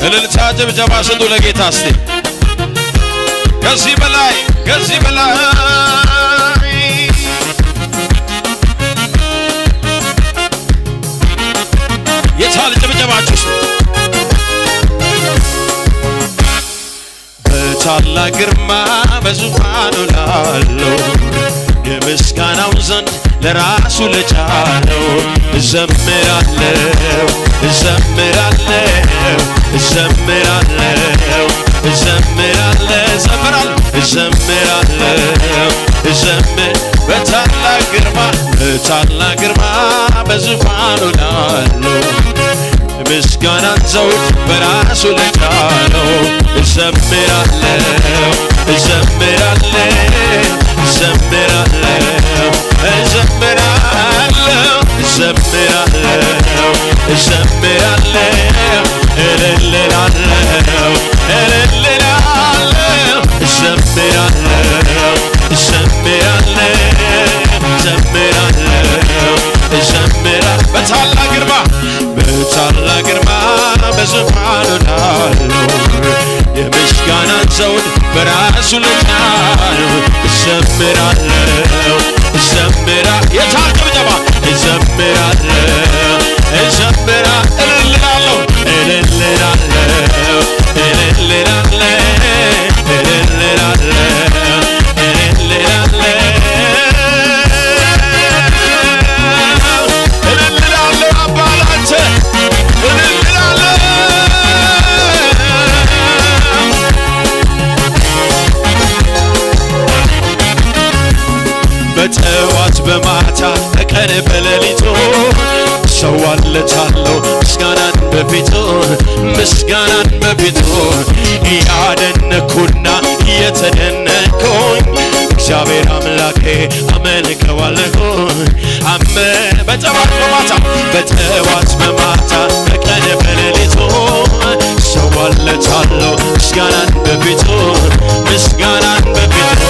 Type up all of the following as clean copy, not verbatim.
እልልታ ጭብጨባ ስጡ ለጌታ እስቲ ከዚህ በላይ ከዚህ በላይ የታል ጭብጨባችሁ? በታላቅ ግርማ በዙፋኑ ላለው የምስጋናውን ዘንድ ለራሱ ለቻለው እዘምራለሁ እዘምራለሁ እዘምራለሁ እዘምራለሁ እዘምራለሁ እዘምራለሁ እዘምር በታላቅ ግርማ በታላቅ ግርማ በዙፋኑ ላለው ምስጋናን ዘውድ በራሱ ለቻለው እዘምራለሁ እዘምራለሁ እዘምራለሁ እዘምራለሁ እዘምራለሁ እዘምራለሁ እልልላለሁ እልልላለሁ እዘምራለሁ እዘምራለሁ እዘምራለሁ እዘምራለሁ በታላቅ ግርማ በታላቅ ግርማ በዙፋኑ ላለው የምስጋናን ዘውድ በራሱ ለቻለው እዘምራለሁ እዘምራ የታል ጭብጨባ እዘምራለሁ እዘምራ እልልላለሁ እልልላለሁ እልልላለሁ እልልላለሁ እልልላለሁ እልልላለሁ አባላንተ እልልላለሁ በጠዋት በማታ በቀን በሌሊቱ ሰዋለታለሁ ምስጋናን በፊቱ ምስጋናን በፊቱ እያደነኩና እየተደነኩኝ እግዚአብሔር አምላኬ አመልከዋለሁ በጠዋት በማታ በጠዋት በማታ በቀን በሌሊቱ ሰዋለታለሁ ምስጋናን በፊቱ ምስጋናን በፊቱ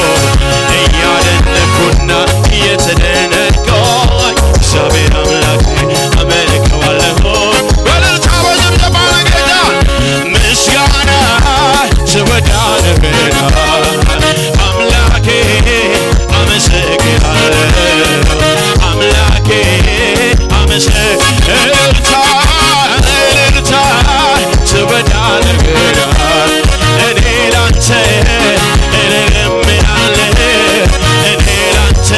እያደነኩና እየተደነኩኝ እግዚአብሔር አምላኬ አመልከዋለሁ በእልልታ በጭብጨባ ለጌታ ምስጋና ትወዳለህና አምላኬ አመሰግናለሁ አምላኬ እልልታ እልልታ ትወዳለህና እኔ ላንተ እለምናለሁ እኔ ላንተ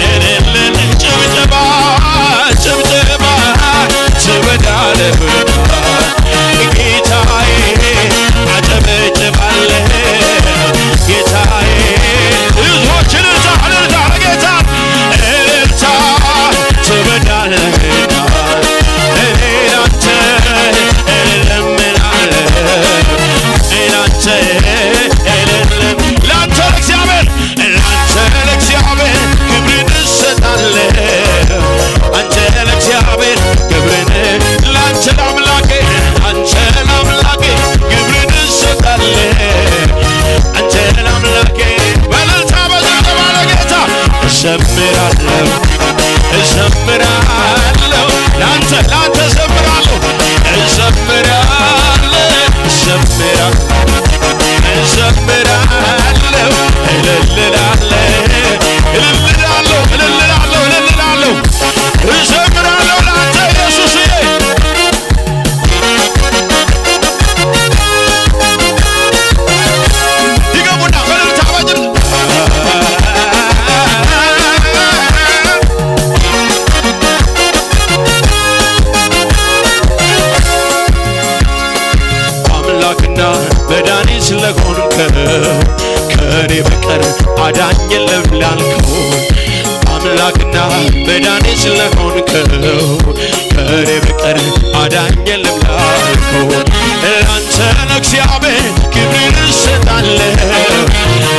እልል ጭብጨባ ጭብጨባ ትወዳለህና ጌታዬ አጨበጭባለሁ ጌታዬ ሕዝቦች እልልታ እልልታ ለጌታ እልልታ ትወዳለህና እኔ ላንተ እለምናለሁ እኔ ላንተ እልልም ላንተ ለእግዚአብሔር ላንተ ለእግዚአብሔር ክብርን እሰጣለሁ አንተ ለእግዚአብሔር ክብርን ላንተ ለአምላኬ አንተ ለአምላኬ ክብርን እሰጣለሁ አንተ ለአምላኬ በእልልታ በጭብጨባ ለጌታ እዘምራለሁ እዘምራለሁ ላንተ ላንተ እዘምራለሁ እዘምራለሁ እዘምራለሁ እዘምራለሁ እልልላለሁ እልልላለሁ እልልላለሁ እልልላለሁ እዘምራለሁ ላንተ ኢየሱስዬ ይገቡና በእልልታ በጭብጨባ አምላክና መድኃኒት ስለሆንከው ከእኔ በቀር አዳኝ የለም ላልከው አምላክና መድኃኒት ስለሆንከው ከእኔ በቀር አዳኝ የለም ላልከው ላንተ ለእግዚአብሔር ክብርን እሰጣለሁ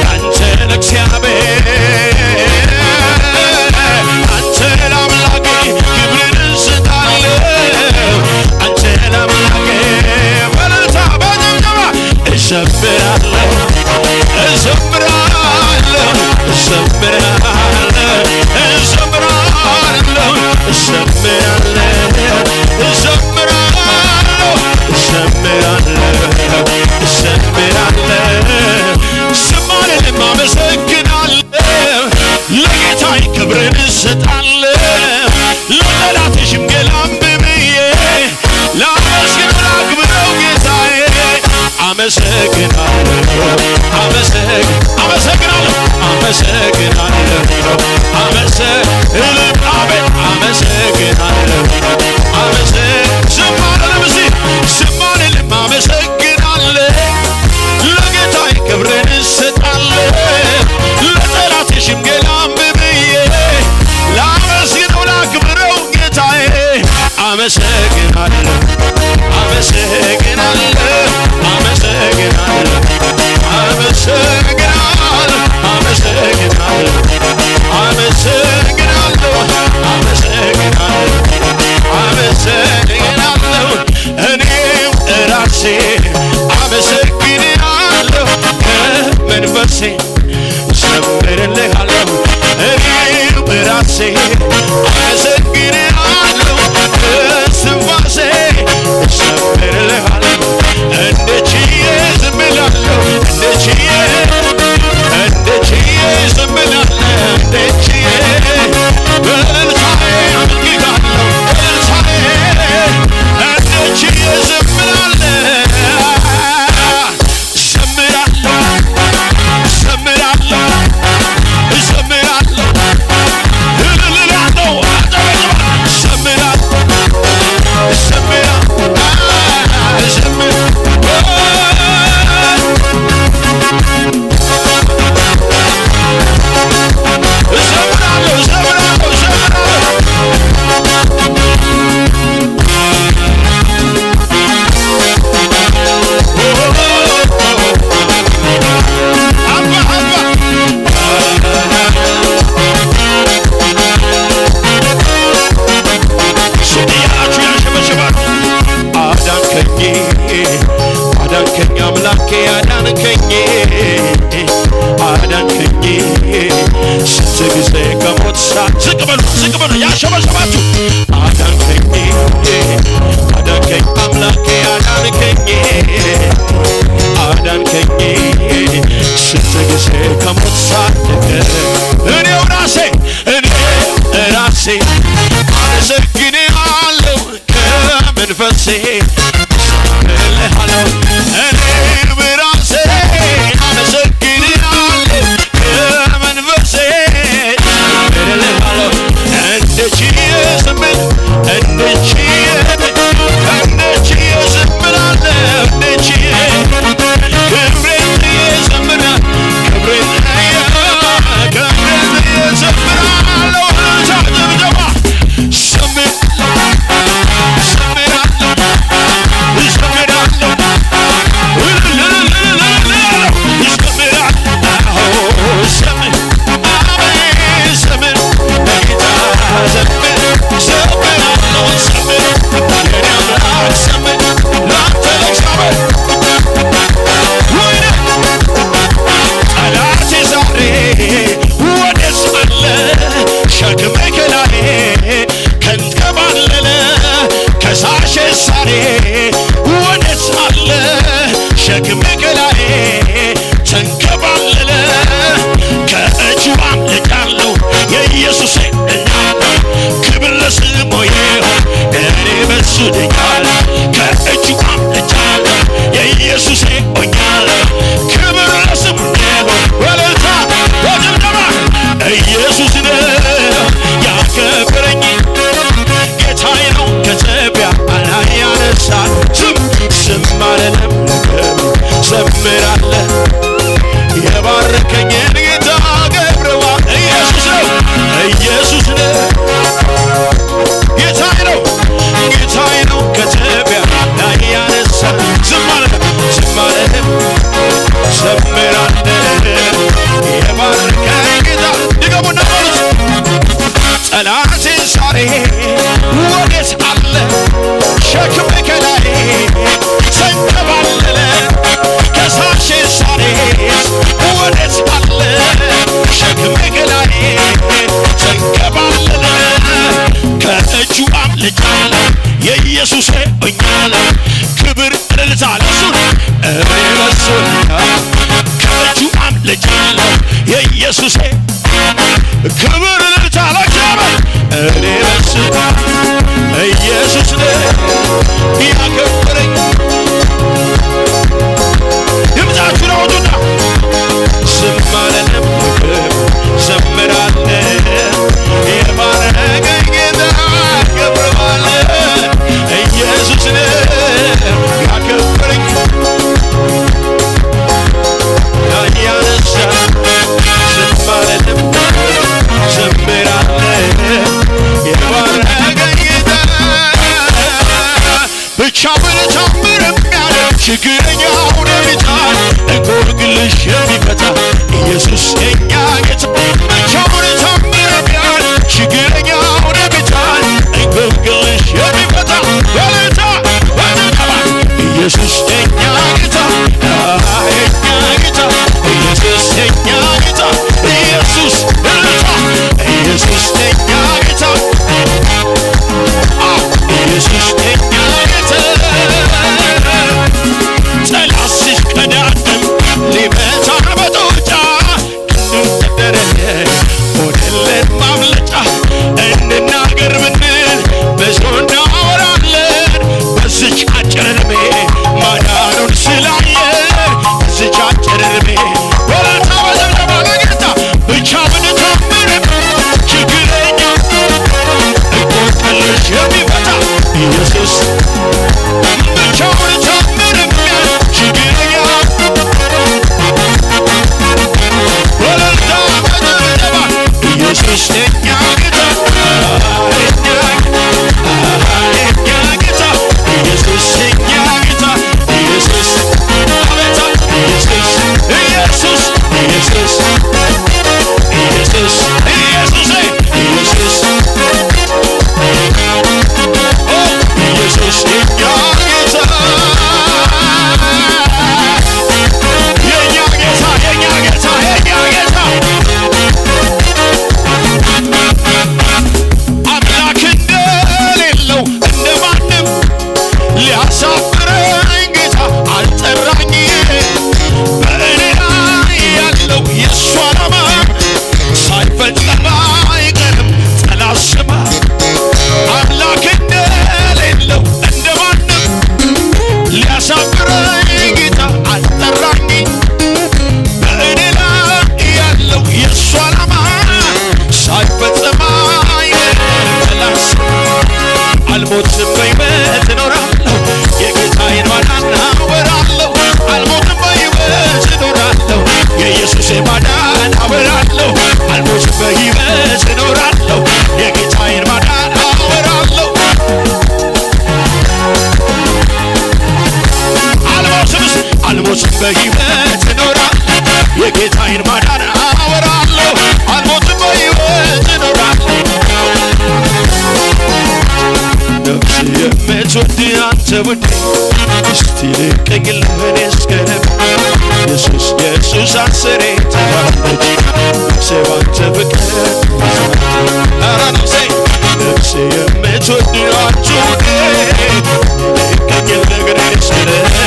ላንተ ለእግዚአብሔር አንተ ለአምላኬ ክብርን እሰጣለሁ አንተ ለአምላኬ በእልልታ በጭብጨባ እዘምራለሁ እዘምራለሁ እዘምራለሁ እዘምራለሁ እዘምራለሁ እዘምራለሁ እዘምራለሁ አመሰግናለሁ አመሰግናለሁ አመሰግናለሁ አመሰግናለሁ ዝም አልልም አመሰግናለሁ ለጌታዬ ክብርን እሰጣለሁ ለጠላቴ ሽምገላ አንብብዬ ላመስግነው ላክብረው ጌታዬ አመሰግናለሁ አመሰግናለሁ አመሰግናለሁ አመሰግናለሁ አመሰግናለሁ አመሰግናለሁ አመሰግናለሁ አመሰግናለሁ እኔም ራሴ አመሰግናለሁ ከመንፈሴ ዘምርልሃለሁ እኔም ራሴ አመሰግናለሁ ከእስትንፋሴ ዘምርልሃለሁ እንደ ችዬ ዝም እላለሁ እንደ ችዬ እንደ ችዬ ዝም እላለሁ እንደ ችዬ በእልልታዬ አመልክሃለሁ በእልልታዬ እንደ ችዬ ዝም እላለሁ ዘምራለሁ ዘምራለሁ ዘምራለሁ እልልላለሁ ዘምራለሁ ዘምራለሁ ዘምራለሁ ዘምራለሁ አባ አባ እያላችሁ ያሸበሸባችሁ አዳንከኝ አዳንከኝ አምላኬ አዳንከኝ አዳንከኝ ስንት ጊዜ ከሞት ዝቅ በሉ ዝቅ በሉ ያሸበሸባችሁ አዳንከኝ አዳንከኝ አምላኬ አዳንከኝ አዳንከኝ ስንት ጊዜ ከሞት ሳትቀር እኔው ራሴ እኔ ራሴ አመሰግንሃለሁ ከመንፈሴ እዘምርልሃለሁ እኔም ራሴ አመሰግንሃለሁ ከመንፈሴ እዘምርልሃለሁ እንደ ችዬ ዝም እንደ ችዬ እንደ ችዬ ዝም እላለሁ እንደ ችዬ ክብሬን ጥዬ ዘምራለሁ ክብሬን ጥዬ ክብሬን ጥዬ ዘምራለሁ እልልታ ጭብጨባ ዘምራለሁ ጠላቴ ዛሬ ወዴት አለ? ሸክሜ ከላዬ ከንከባለለ ከሳሼ ዛሬ ወዴት አለ? ሸክሜ ከላዬ ተንከባለለ ከእጁ አምልጫለሁ የኢየሱሴ እናለሁ ክብር ለስሙ ይሁን እኔ በሱ ድኛለሁ ከእጁ አምልጫለሁ የኢየሱሴ ሆኛለሁ ክብር ለስሙ ይሁን በእልልታ በጭብጨባ ኢየሱስ ነው ያከበረኝ ጌታዬ ነው ከትቢያ ላይ ያነሳል ዝም ዝም አልልም ለክብሩ ዘምራለሁ የባረከኝን ጌታ ገብረዋ ኢየሱስ ነው ኢየሱስ ነው ጌታዬ ነው ጌታዬ ነው ከትቢያ ላይ ያነሳል ዝም አልልም ዝም አልልም ዘምራለሁ የባረከኝ ጌታ ድገሙና በሉት ጠላቴ ዛሬ ወዴት አለ? ሸክሜ ከላዬ ተንከባለለ ከሳሼ ዛሬ ወዴት አለ? ሸክሜ ከላዬ ተንከባለለ ከእጁ አምልጫለሁ የኢየሱሴ ሆኛለሁ ክብር እልልታ ለእሱ እኔ በሱ ከእጁ አምልጫለሁ የኢየሱሴ ክብር እልልታ ለእግዚአብሔር እኔ በሱ ኢየሱስ ነው ያከበረኝ። ብቻውን ታምር የሚያደርግ ችግረኛውን የሚጣል እንቆቅልሽ የሚፈታ ኢየሱስ የኛ ጌታ ብቻውን ታምር የሚያደርግ ችግረኛውን የሚጣል እንቆቅልሽ የሚፈታ ወለታ ወለታ ኢየሱስ የኛ ጌታ የኛ ጌታ ኢየሱስ የኛ ጌታ ኢየሱስ እልልታ ኢየሱስ የኛ ጌታ ኢየሱስ የኛ ጌታ ጠላት ሲቀዳደም ሊመታ በጡጫ ክንዱን ተደረገ ሆነልን ማምለጫ እንናገር ብንል ብዙ እናወራለን በዚች አጭር ዕድሜ ማዳኑን ስላየን በዚች አጭር ዕድሜ ወለታ በጭብጨባ ለጌታ ብቻውን ታምር ችግረኛ እንቆቅልሽ የሚፈታ ኢየሱስ ብቻውን ታምር የሚያደርግ ችግረኛ ወለልታ በጭብጨባ ኢየሱስ የኛ ጌታ የኛ ጌታ ኢየሱስ የኛ ጌታ ኢየሱስ አቤት ኢየሱስ ኢየሱስ ኢየሱስ ኢየሱስ ኢየሱስ ኢየሱስ ኦ ኢየሱስ የኛ ጌታ የኛ ጌታ የኛ ጌታ የኛ ጌታ አምላክ እንደሌለው እንደማንም ሊያሳፍረኝ ጌታ አልጠራኝ በእኔ ላይ ያለው የእሱ ዓላማ ሳይፈጸም አይቀርም ጠላት ስማ አምላክ እንደሌለው እንደማንም ሊያሳፍረኝ ጌታ አልጠራኝ በእኔ ላይ ያለው የእሱ ዓላማ ሳይፈጸም አይቀርም ጠላት ስማ አልሞትም በሕይወት እኖራለሁ የጌታዬን ማዳን አወራለሁ አልሞትም በሕይወት እኖራለሁ የኢየሱሴን ማዳን አወራለሁ አልሞትም በሕይወት እኖራለሁ የጌታዬን ማዳን አወራለሁ አልሞትም አልሞትም በሕይወት እኖራለሁ የጌታዬን ማዳን አወራለሁ አልሞትም በሕይወት እኖራለሁ ነፍሴ የምትወድ አንተ ውዴ እስቲ ልቀኝልህ እኔ እስከ ነፍሴ ኢየሱስ ኢየሱስ አስሬ ትላለች ነፍሴ ባንተ ፍቅር ኧረ ነፍሴ ነፍሴ የምትወድ አንተ ውዴ ልቀኝልህ እኔ እስከ ነፍሴ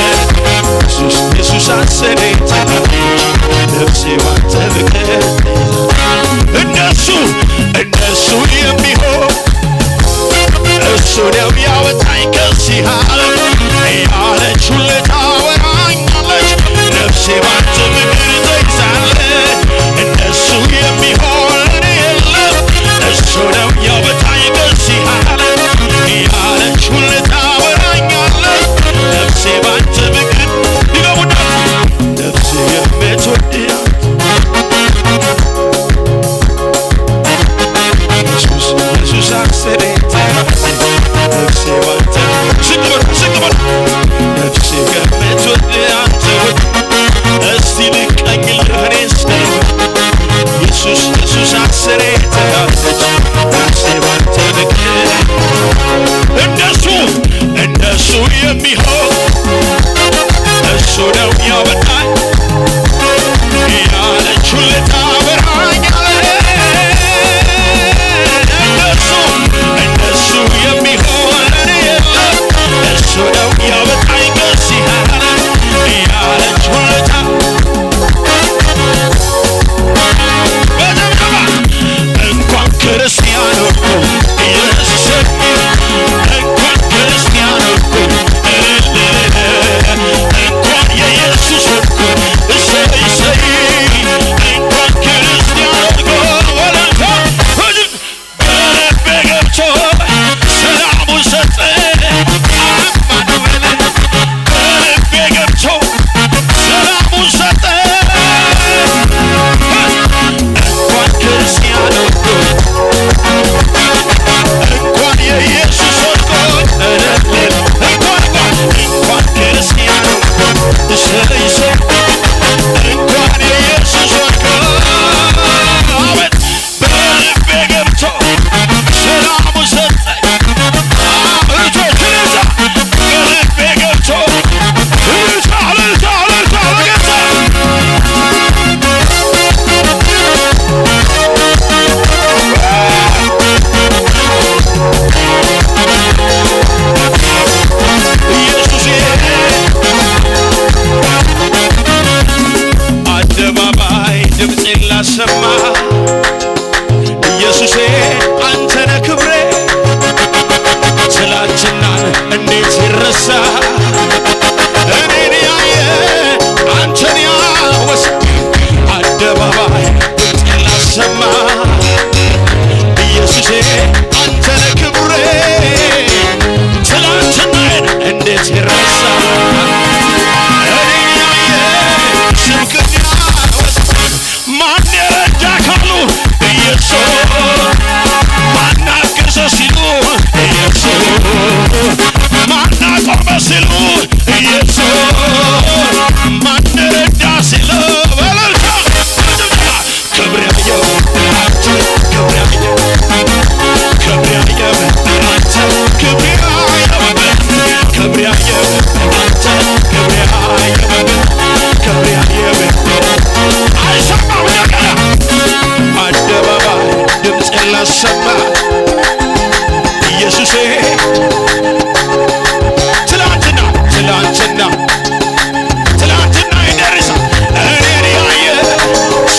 ኢየሱስ ኢየሱስ አስሬ ትላለች ነፍሴ ባንተ ፍቅር እንደሱ እንደሱ የሚሆን እሱ ነው ያወጣኝ ከዚህ ዓለም ያለች ሁሌ ታወራኛለች ነፍሴ ባንተ ፍቅር ተይዛለች እንደሱ የሚሆን የለም እሱ ነው ያወጣኝ ከዚህ ዓለም ያለች ሁሌ ታወራኛለች ነፍሴ ባንተ ፍቅር ይገቡና ነፍሴ የምትወድ ኢየሱስ ኢየሱስ አስሬ ነፍሴ ባንተ ዝቅ በል ዝቅ በል ነፍሴ የምትወድ አንተ ውድ እስቲ ልቀኝልህ እኔ እስከ ኢየሱስ ኢየሱስ አስሬ ትላለች ነፍሴ ባንተ ፍቅር እንደሱ እንደሱ የሚሆን እሱ ነው ያወጣኝ ያለች ሁሌ ታወራኛለች እንደሱ እንደሱ የሚሆን የለም እሱ ነው ያወጣኝ ከዚህ ዓለም ያለች ሁሌ በጭብጨባ እንኳን ክርስቲያን ሆንኩ ኢየሱስ እንኳን ክርስቲያን ሆንኩ እልል እንኳን የኢየሱስ እንዴት ይረሳ እኔን ያየ አንተን ያወሳ አደባባይ ድምፄን ላሰማ ኢየሱሴ አንተ ነህ ክብሬ ትላንትናዬን እንዴት ይረሳ እኔን ያየ ስምክን ያወሳ ማን የረዳ ካሉ ኢየሱስ ማን አገዘ ሲሉ ኢየሱስ ማን አቆመ ሲሉ ኢየሱስ ማን ረዳ ሲሉ በእልልታ በጭብጨባ ክብር ያየው አንተ ክብር ያየው ክብር ያየው አንተ ክብር ያየው ክብር ያየው አንተ ክብር ያየው ክብር ያየው አይሰማም እንደገና አደባባይ ድምፄን ላሰማ ኢየሱሴ ትላንትና ትላንትና ትላንትና ይደርሳ እኔን ያየ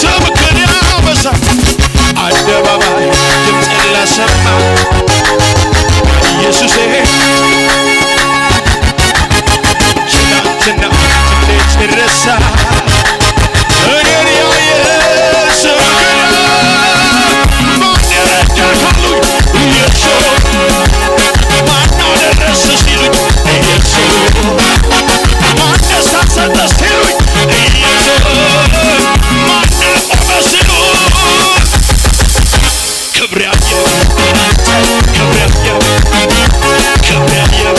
ስምክን ያበሳ አደባባይ ድምፄን ላሰማ ኢየሱሴ ትላንትና እንዴት ይረሳ እኔን ያየ ስምክን ማን የረዳ ካሉኝ ኢየሱስ ማን አደረሰ ሲሉኝ ኢየሱስ ማን ደስታ ሰጠ ሲሉኝ ኢየሱስ ማን አቆመ ሲሉኝ ክብር ያየው አንተ ክብር ያየው ክብር ያየው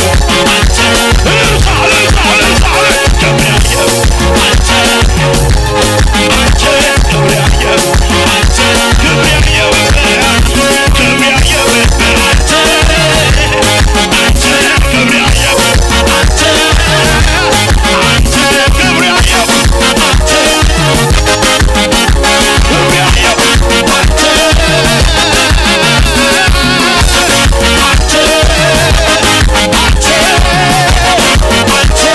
አንተ እልልታ እልልታ እልልታ ክብር ያየው አንተ አንተ ክብር ያየው አንተ ክብር ያየው ክብር ያየው አንተ አንተ ክብር ያየው አንተ አንተ ክብር ያየው አንተ ክብር ያየው አንተ አንተ አንተ አንተ አንተ አንተ አንተ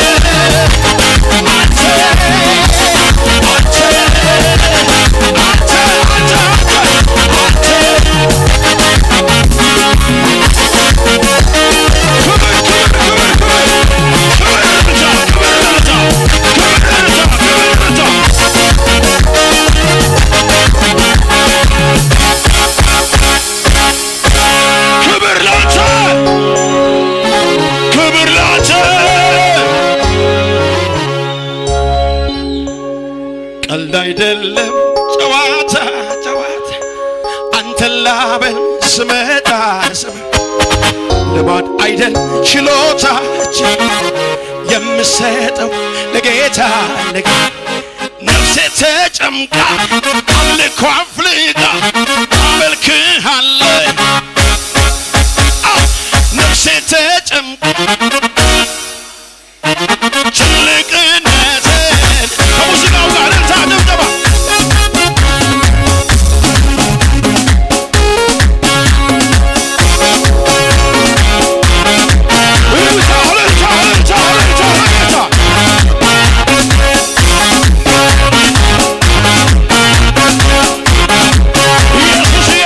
አንተ ክብር ክብር ክብር ክብር ክብር እልልታ ክብር እልልታ ክብር እልልታ ክብር እልልታ ክብር ላንተ ክብር ላንተ ቀልድ አይደለም ጨዋታ ጨዋታ አንተን ላበል ስመጣ ስመ ልማድ አይደል ችሎታችን የምሰጠው ለጌታ ለጌታ ነፍሴ ተጨምቃ አምልኮ አፍልቃ አመልክሃለሁ ነፍሴ ተጨምቃ ትልቅነትን ከሙዚቃው ጋር እልልታ ድብደባ እልልታ እልልታ እልልታ እልልታ እልልታ ኢየሱስዬ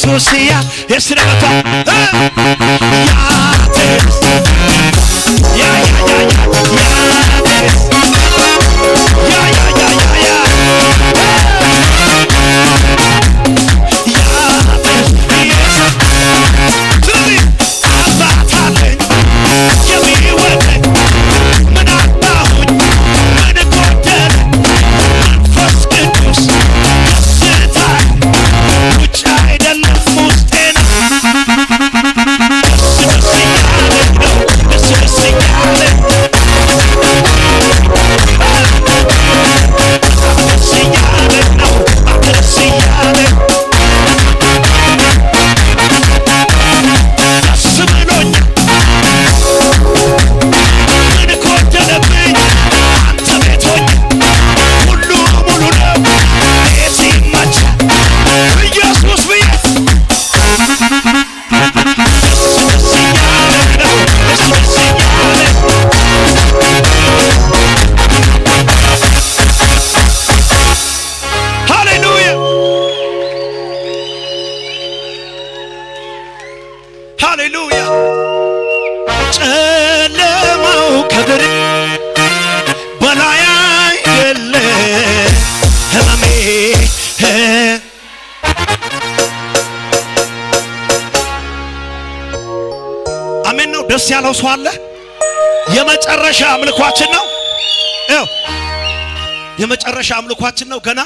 ኢየሱስ ያ የስረመቷ ያቴስ ያ ያ ያ ያ ያቴስ ያ ያ ያ ያ ያ ያቴስ ኢየሱስ። ስለዚህ አባት አለኝ የሚወደኝ፣ ምን አጣሁኝ? ምን ጎደለኝ? መንፈስ ቅዱስ ደስታዬ ውጭ አይደለም ውስጤ ነው። ደስ ደስ እያለኝ ነው፣ ደስ ደስ እያለኝ፣ በጣም ደስ እያለኝ ነው፣ ደስ እያለኝ፣ ደስ ብሎኛል። ምን ጎደለብኝ? አንተ ቤት ሆኜ ሁሉ ሙሉ ነው። ቤት ይመቻል ኢየሱስ ብዬ ደስ ደስ እያለኝ ነው፣ ደስ ደስ እያለኝ። ሃሌሉያ ሃሌሉያ። ጨለማው ከብር በላይ አይደለም ህመሜ። አሜን ነው። ደስ ያለው ሰው አለ? የመጨረሻ አምልኳችን ነው። ይኸው የመጨረሻ አምልኳችን ነው። ገና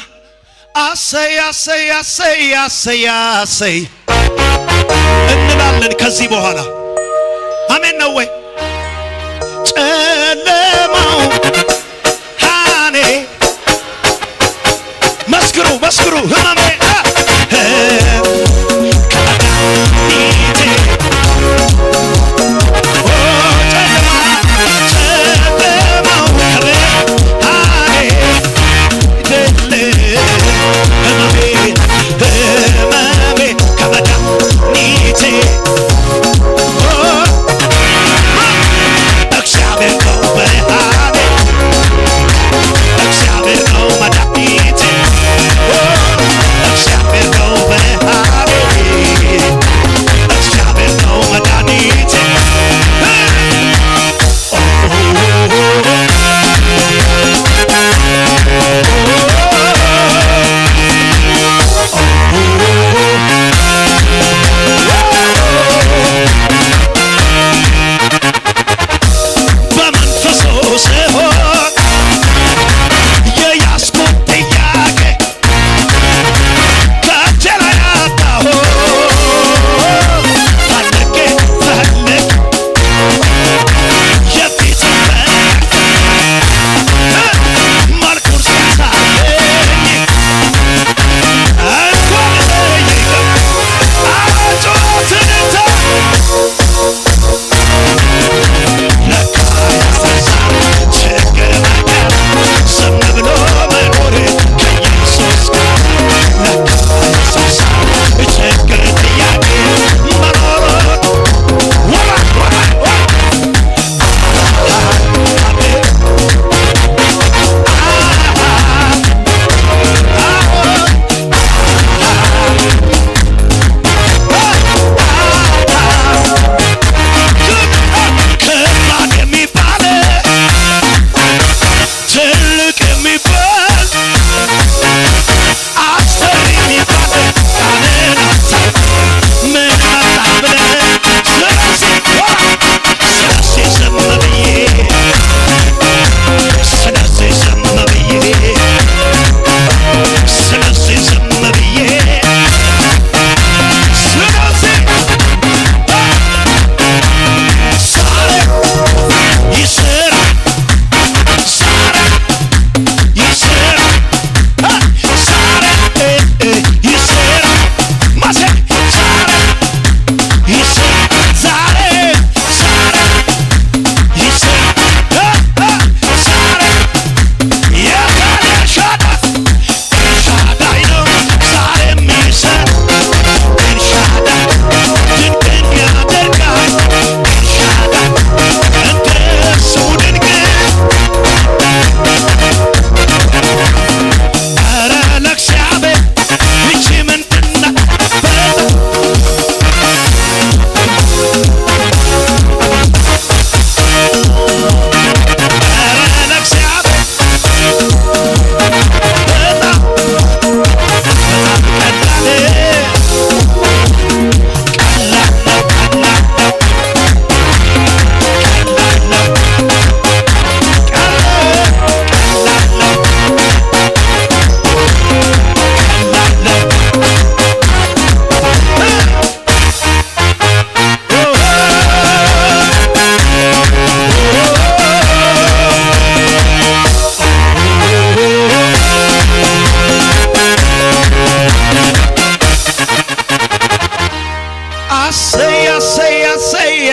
አሰይ አሰይ አሰይ አሰይ አሰይ እንላለን ከዚህ በኋላ። አሜን ነው ወይ? ጨለማው ሃኔ መስክሩ መስክሩ ህመሜ ከመድኃኒቴ ኦ ጨለማ ጨለማው ከብርሃኔ አይደለም ህመሜ ህመሜ ከመድኃኒቴ ኦ እግዚአብሔር ነው ብርሃኔ፣ እግዚአብሔር ነው መድኃኒቴ። ኦ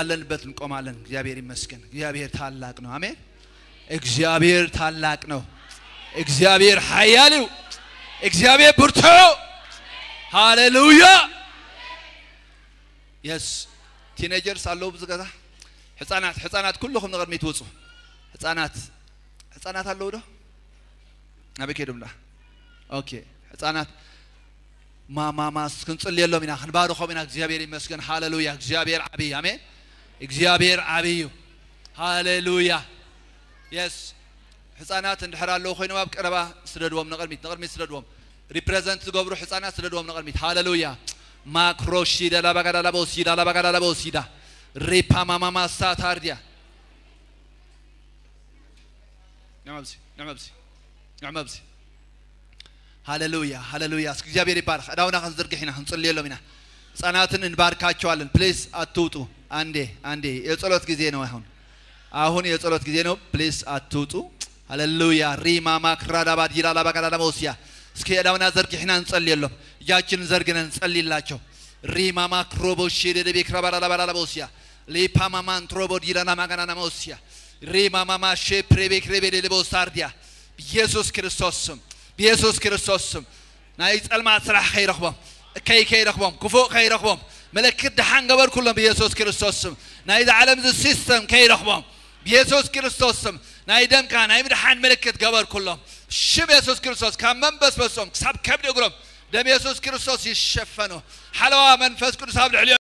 ባለንበት እንቆማለን። እግዚአብሔር ይመስገን። እግዚአብሔር ታላቅ ነው። አሜን። እግዚአብሔር ታላቅ ነው። እግዚአብሔር ኃያል ነው። እግዚአብሔር ብርቱ። ሃሌሉያ። Yes, teenagers ኣለዉ ብዙ ገዛ ህፃናት ህፃናት ኩልኩም ንቅድሚት ውፁ። ህፃናት ህፃናት ኣለዉ ዶ? ናበይ ከይዶም ዳ? Okay, ህፃናት ማማማስ ክንፅልየሎም ኢና፣ ክንባርኾም ኢና። እግዚአብሔር ይመስገን። ሃሌሉያ። እግዚአብሔር ዓብይ። አሜን። እግዚአብሔር ዓብይ እዩ። ሃሌሉያ። Yes, ህፃናት እንድሕር ኣለዉ ኮይኖም ኣብ ቀረባ ስደድዎም ንቅድሚት፣ ንቅድሚት ስደድዎም። Represent ዝገብሩ ህፃናት ስደድዎም ንቅድሚት። ሃሌሉያ። ማክሮሺዳ ላባጋዳላቦሲዳ ላባጋዳላቦሲዳ ሪፓማማማ ሳታርዲያ። ንዕመብሲ፣ ንዕመብሲ፣ ንዕመብሲ። ሃሌሉያ፣ ሃሌሉያ። እስኪ እግዚአብሔር ይባረክ። እዳውና ክንዝርግሕ ኢና፣ ክንፅልየሎም ኢና። ህፃናትን እንባርካቸዋለን። Please አትውጡ። አንዴ አንዴ የጸሎት ጊዜ ነው። አሁን አሁን የጸሎት ጊዜ ነው። Please አትውጡ። ሃሌሉያ። ሪማማ ክራዳባ ዲላላባጋዳላቦሲያ። እስኪ እዳውና ዘርግሕና እንጸልየሎም። እጃችንን ዘርግነን እንጸልይላቸው። ሪማማ ክሮቦሺ ደደቤ ክራባላባላቦሲያ ሊፓማማን ትሮቦ ዲላና ማጋናናሞሲያ ሪማማማ ሼ ፕሬቤ ክሬቤ ሌቦሳርዲያ። ብኢየሱስ ክርስቶስ ስም፣ ብኢየሱስ ክርስቶስ ስም ናይ ጸልማት ስራሕ ከይረኽቦም፣ እከይ ከይረኽቦም፣ ክፉእ ከይረኽቦም ምልክት ድሓን ገበር ኩሎም ብኢየሱስ ክርስቶስ ስም። ናይዚ ዓለም እዚ system ከይረኽቦም ብኢየሱስ ክርስቶስ ስም ናይ ደምካ ናይ ምድሓን ምልክት ገበር ኩሎም። ሽም ኢየሱስ ክርስቶስ ካብ መንበስበሶም ክሳብ ከብዲ እግሮም ደም ኢየሱስ ክርስቶስ ይሸፈኑ። ሓለዋ መንፈስ ቅዱስ ኣብ ልዕሊኦም።